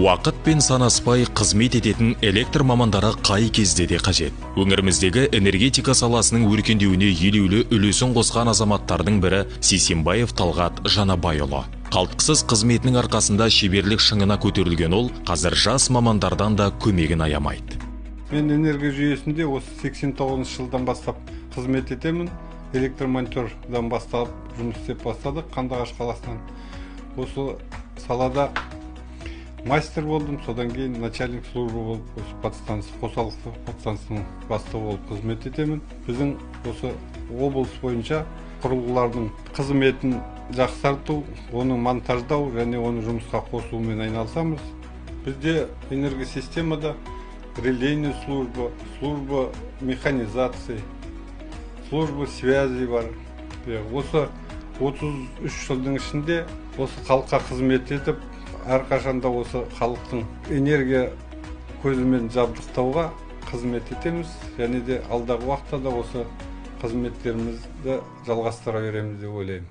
Уақытпен санаспай қызмет ететін электр мамандары қай кезде де қажет. Өңіріміздегі энергетика саласының өркендеуіне елеулі үлесін қосқан азаматтардың бірі – Сейсенбаев Талғат Жанабайұлы. Қалтқысыз қызметінің арқасында шеберлік шыңына көтерілген ол қазір жас мамандардан да көмегін аямайды. Мен энергия жүйесінде осы 89 жылдан бастап қызмет етемін. Электромонтердан бастап жұмыс істеп бастадық Қандыағаш қаласынан. Осы салада мастер болдым, содан кейін начальник службы болып, осы подстанция, қосалқы подстанцияның бастығы болып қызмет етемін. Біздің осы облыс бойынша құрылғылардың қызметін жақсарту, оны монтаждау және оны жұмысқа қосумен айналысамыз. Бізде энергосистемада релейная служба, служба механизации, служба связи бар. Осы 33 жылдың ішінде осы халыққа қызмет етіп, әрқашанда осы халықтың энергия көзімен жабдықтауға қызмет етеміз және де алдағы уақытта да осы қызметтерімізді жалғастыра береміз деп ойлаймын.